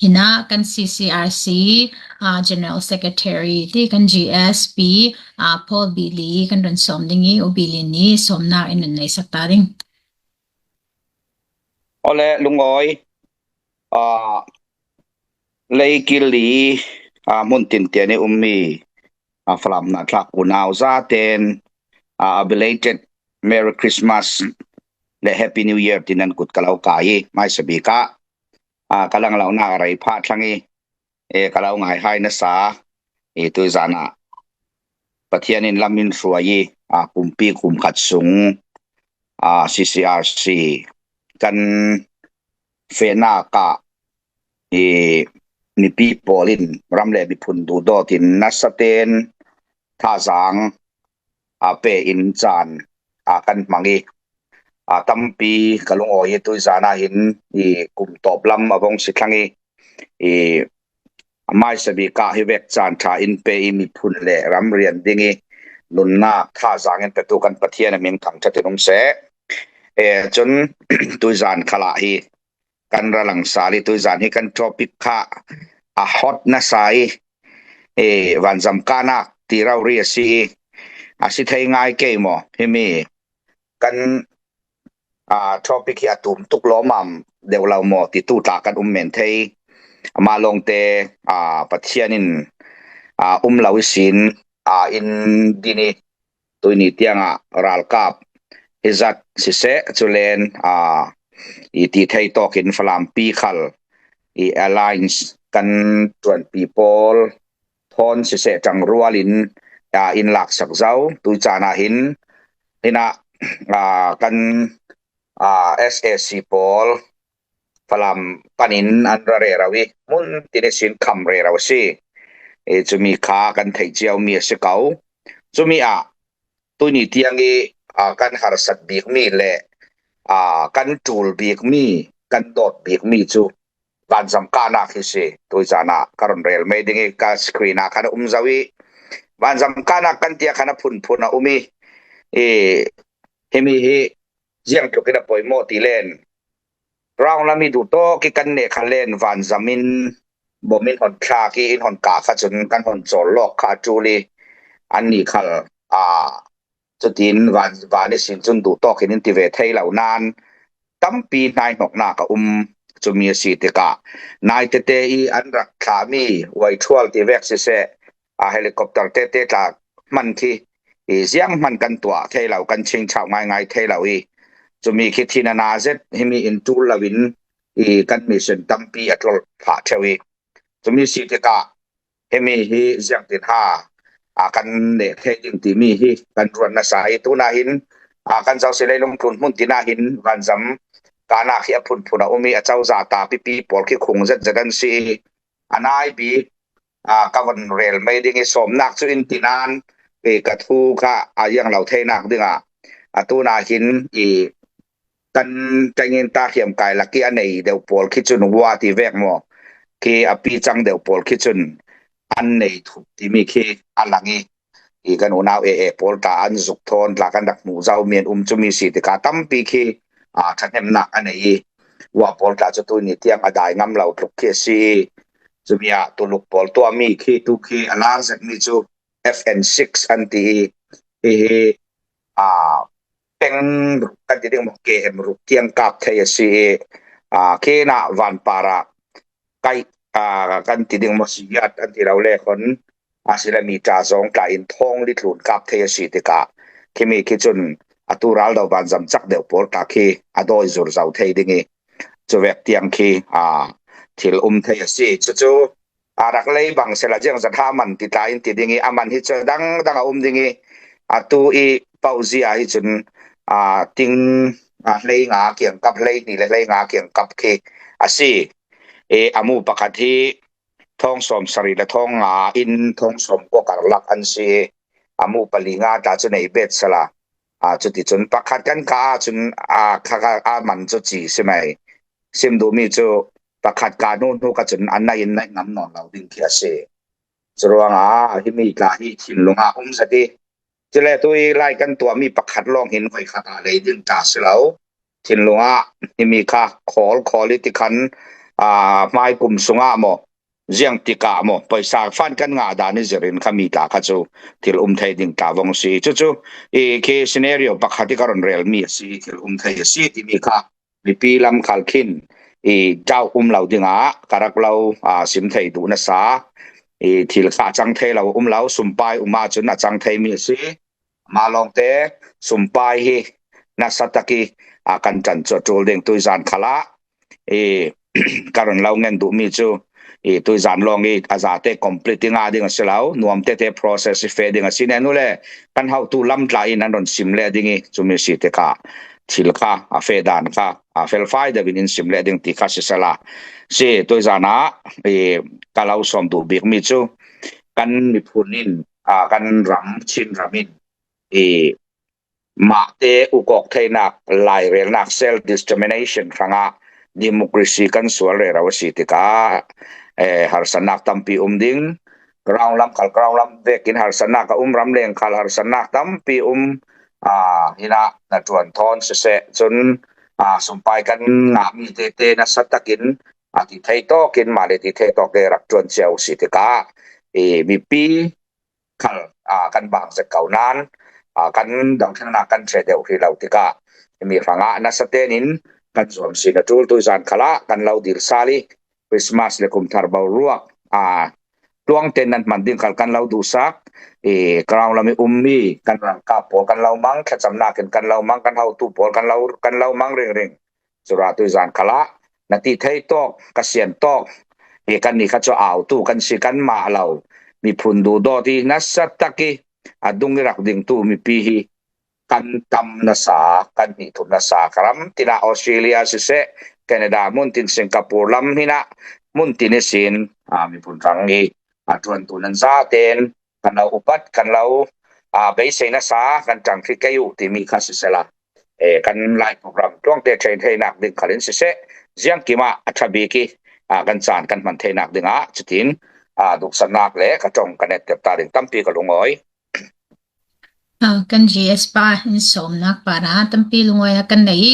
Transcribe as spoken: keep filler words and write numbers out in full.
Hinah kan C C R C, ah, General Secretary ti kan G S Pi, ah, Paul Bili kan run sawm ding i, U Bili ni sawmnak in run neisak ta ding. Ole Lungawi, ah, leikili, ah, hmun tintian i ummi, ah, Falam na thlak unau zaten, ah, a belated Merry Christmas le Happy New Year tinan kut ka lo kai i, maisabika, ah, ka langlauna a rei pha thlang i, e, ka lo ngai hai nasa, e, tuizana Pathian in lam in hruai i, ah, kumpi kum khat sung, ah, C C R C kan fehna ka, e, mipi pawl in ram le miphun duhdawt in nasaten thazang, a, pe in caan, a, kan hmang i, a, tampi ka lungawi i tuizana hin i kum tawp lam a vong si thlang i, i maisabika hi vek caan tha in pe i miphun le ram rian ding i nunnak thazang in petu kan Pathian a min thangthat in um seh. E, cun tuizan khalah hi kan ralang sal i tuizan hi kan topic kha a hot nasa i, e, vanzam kahnak ti rori a si i, a si thei ngai kei maw? Himi kan, a, topic hi a tum tuk lawmam deuh lo maw titu tla kan um men thei. Amah lawngte, a, Pathian in, a, um lo ihsin, a, in din i tuini tiangah ralkap hi zat siseh, culen, a, i ti thei tawkin Falampi khal i alliance kan ṭuanpi pawl thawn siseh ṭangrual in, a, in laksak zo. Tuicaan ah hin, hinah, a, kan, a, S A C pawl Falam panin an ra rero i, hmun tin ihsin kham rero a si. E, cumi kha kan theih cio mi a si ko. Cumi ah tuini tiang i, a, kan harsat bikmi le, a, kan ṭul bikmi, kan dawt bikmi cu vanzam kahnak hi si. Tuizan ah ka run rel mei ding i ka screen ah khan a um zo i, vanzam kahnak kan tiah khan a phunphun a um i, i, himi hi ziang tlukin a poimawh ti len, round lam i duhtawk i kan neh kha len vanzam in bom in hon thlak i in hon kah kha cun kan hon cawl lawk kha a ṭul i annih khal, a, cutin van, van ihsin cun duhtawk in in ti ve thei lo nain tampi hnaihnoknak a um. Cumi a si tikah nai tete i an rak thlahmi uaithual ti vek siseh, a, helicopter tete tla hman khi i ziang hman kan tuah thei lo, kan chingchau ngaingai thei lo i, cumi khi thin a na zet himi in ṭul loin i kan mission tampi a tlolh phah ṭheu i, cumi si tikah himi hi ziangtin ha, a, kan neh thei ding timi hi kan ruat nasa i, tunah hin, a, kan zosi leilung tlun hmun tinah hin vanzam kahnak hi a phunphun a um i, a cozah ta pipi pawl khi khung zetzet an si i, a nai bik, a, ka von rel mei ding i, sawmnak cu in tinan i ka thu kha a iang lo theinak dingah, a, tunah hin i kan ṭengin ta hriamkai lak i a nei deuh pawl khi cun hua ti vek maw khi a pi cang deuh pawl khi cun an nei thup timi khi a lang i, i kan unau e e pawl tla an zuk thawn tla kan rak hmuh zo mi an um. Cumi si tikah tampi khi, a, ṭhahnemnak a nei i, hua pawl tla cu tuini tiang a dai ngam lo tluk khi a si i, cumi ah tuluk pawl tuahmi khi tu khi a lar zetmi cu F N six an ti i, hihi, a, peng ruk kan ti ding maw, K M ruk tiang kap thei a si i, a, khinah vanpar ah kaih, a, kan ti ding maw, siat an ti lo le khon, a, si le mita zawng tla in thawng li tlun kap thei a si tikah khimi khi cun atu ral do vanzam cak deuh pawl tla khi a dawi zur zo thei ding i, cuvek tiang khi, a, thil um thei a si. Cucu a rak lei bang sela ziangzat ha man ti tla in ti ding i, a man hi cu a dangdang a um ding i, atu i pauh zia hi cun, a, ting, a, hleinga kiangkap, hleihnih le hleinga kiangkap khi a si. I a mu pakhat hi thawng sawm sarih le thawng nga in thawng sawm kua karlak an si i, a mu pali nga tla cu nei bet sela. A, cuticun pakhat kan ka ah cun, a, kha, kha, a man cu ci si mai. Sim duhmi cu pakhat ka hnu hnu ka cun a naih in naih ngam nawn lo ding khi a si. Curuangah himi tla hi thinlung ah um zet i, cule tu i lai kan tuahmi pakhat lawng hin voikhat ah lei ding ta si lo. Thinlung ah himi kha khawl khawl i tikhan aa, hmai kum sungah maw, ziang tikah maw, pawisa fund kan ngah dan i zirin kha mi tla kha chu thil um thei ding tla vong si. Chu chu, i khi scenario pakhat i ka rawn rel mi a si, thil um thei a si timi kha mipi lam khal khin i doubt um lo dingah ka rak lo, aa, sim thei duh nasa, i thil kha a chang thei lo um lo, sumpai um ah chun a chang thei mi a si. Mah lawngte sumpai hi nasa tak i, aa, kan ṭan chu a ṭul ding tuizan khalah, i ka rawn lo ngen duh mi chu, i tuizan lawng i a zate complete i nga ding a si lo, nuam tete process i fe ding a si nen ule, kan hotu lam tla in an rawn sim leh ding i, chumi si te kha thil kha a fe dan kha a felfai deuhin in sim leh ding ti kha sisela. Si tuizanah, i ka lo sawm duh bik mi chu kan miphun in, a, kan ram, Chin ram in, i mahte ukawk theinak, lairelnak, self determination hrangah democracy kan sual rero a si tikah, eh, harsatnak tampi um ding, ground lam khal ground lam vekin harsatnak a um, ram leng khal harsatnak tampi um, a, hinah na ṭuan thawn siseh chun, a, sumpai kan ngah mi tete nasa takin a ti thei tawkin, mah le ti thei tawk te rak ṭuan chiah u si tikah, i mipi khal, a, kan bang zet ko nan, a, kan dothlenna kan ṭhe deuh hrih lo tikah, mi hrangah nasa tenin kan zuam si na ṭul tuizan khalah kan lo dil sal i, Christmas le kum thar boruak, a, tluang ten nan hman ding khal kan lo duhsak, i ground lam i um mi kan ralkap pawl kan lo mang, thlachamnakin kan lo mang, kan hotu pawl kan lo, kan lo mang ringring. Churah tuizan khalah na ti thei tawk, ka sian tawk, i kan ni kha chu autu kan si kan mah lo, miphun duhdawt i nasa tak i a dung i rak dingtu mipi hi kan tam nasa, kan hnih thum nasa, ka ram tinah Australia siseh, Canada hmun tin, Singapore lam hinah hmun tin i sin, a, miphun hrang i a ṭuantu nan zaten kan lo upat, kan lo, a, beisei nasa, kan ṭang hri kei u timi kha sisela, e, kan live program tluangte ṭhen theinak ding khalin siseh, ziangkimah a ṭha bik i, a, kan chan kan hman theinak dingah chutin, a, duhsaknak le ka ṭawng kan ettep ta ding tampi ka lungawi. A, kan G S pa in sawmnak para tampi lungawina kan nei i,